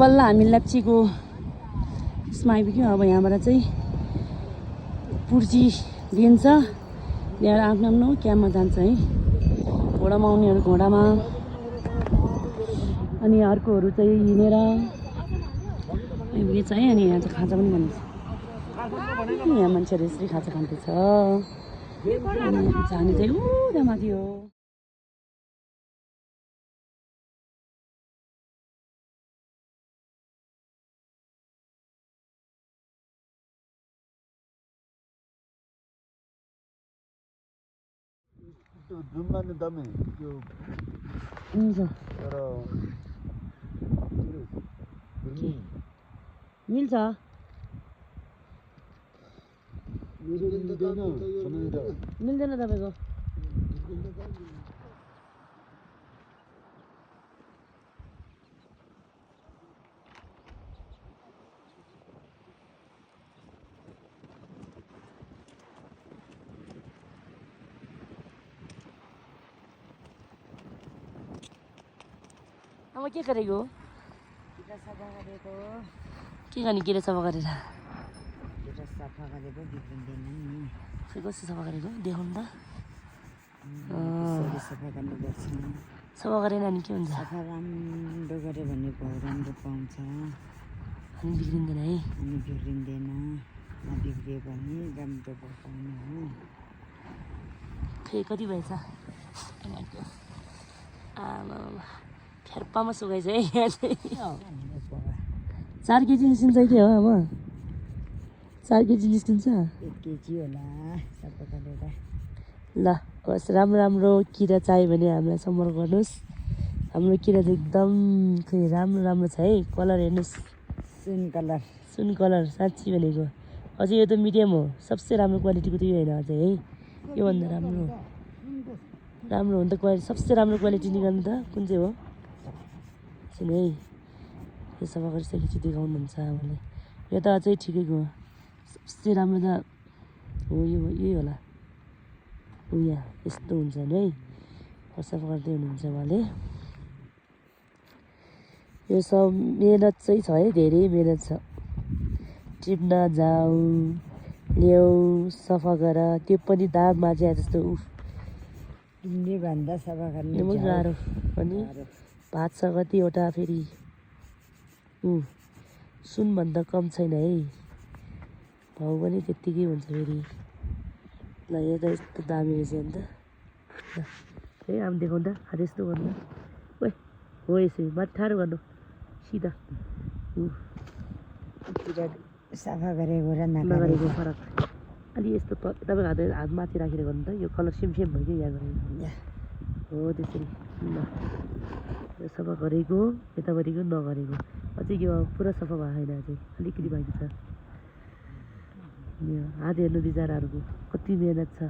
बल्ल हामी लाप्चीको यसमा आइपुग्यौँ। अब यहाँबाट चाहिँ पुर्जी दिन्छ, ल्याएर आफ्नो आफ्नो क्याम्पमा जान्छ है। घोडामा आउनेहरू घोडामा, अनि अर्कोहरू चाहिँ हिँडेर आइपुगेछ है। अनि यहाँ चाहिँ खाजा पनि बनिन्छ। यहाँ मान्छेहरू यसरी खाजा खाँदैछ। अनि जाने चाहिँ त्यहाँ माथि हो। जुम्बाने दमै त्यो हुन्छ तर मिल्छ। मिल्दैन तपाईँको? अब के गरेको? के गर्ने किरा सफा गरेर? खै कस्तो सफा गरेको देखाउनु त। सफा गरेन अनि के हुन्छ? राम्रो गऱ्यो भने भाउ राम्रो पाउँछ, अनि बिग्रिँदैन है? अनि बिग्रिँदैन। नबिग्रियो भने राम्रो भाउ पाउने हो। खै कति भएछ? आमा फेर्पामा सुकाइछ है यहाँ चाहिँ। 4 केजी निस्किन्छ कि हो? अब 4 केजी निस्किन्छ। 1 केजी होला सबै गरेर। ल होस्, राम्रो राम्रो किरा चाहियो भने हामीलाई सम्पर्क गर्नुहोस्। हाम्रो किरा चाहिँ एकदम खै राम्रो राम्रो छ है। कलर हेर्नुहोस्, सुन कलर साँच्ची भनेको। अझै यो त मिडियम हो, सबसे राम्रो क्वालिटीको त यो होइन अझै है। योभन्दा राम्रो राम्रो हो नि त क्वालिटी। सबसे राम्रो क्वालिटी निकाल्नु त कुन चाहिँ हो है? यो सफा गरिसकेपछि देखाउनुहुन्छ हामीलाई। यो त अझै ठिकैको हो। सबसे राम्रो त हो यो, यही होला। यहाँ यस्तो हुन्छ नि है, सफा गर्दै हुनुहुन्छ उहाँले। यो सब मेहनत चाहिँ छ है, धेरै मेहनत छ। टिप्न जाऊ, ल्याऊ, सफा गर, त्यो पनि दाग माझ्या जस्तो। उफ, तिमीले भन्दा सफा गर्ने यो पनि गाह्रो। अनि भात छ कतिवटा फेरि। सुनभन्दा कम छैन है, भाउ पनि त्यत्तिकै हुन्छ फेरि। ल यो त यस्तो दामी रहेछ नि त। है आम देखाउनु त, खालि यस्तो गर्नु। ओइ हो यसो माथि ठाडो गर्नु सिधा। सफा गरेको र नगरेको फरक। अलि यस्तो तपाईँको हात माथि राखेर गर्नु त। यो कलर सेम सेम भयो कि यहाँ गरेको हो त्यसरी। ल यो सफा गरेको, यतापट्टिको नगरेको। अझै यो पुरा सफा भएको छैन, अझै अलिकति बाँकी छ। यो हात हेर्नु बिचराहरूको कति मेहनत छ।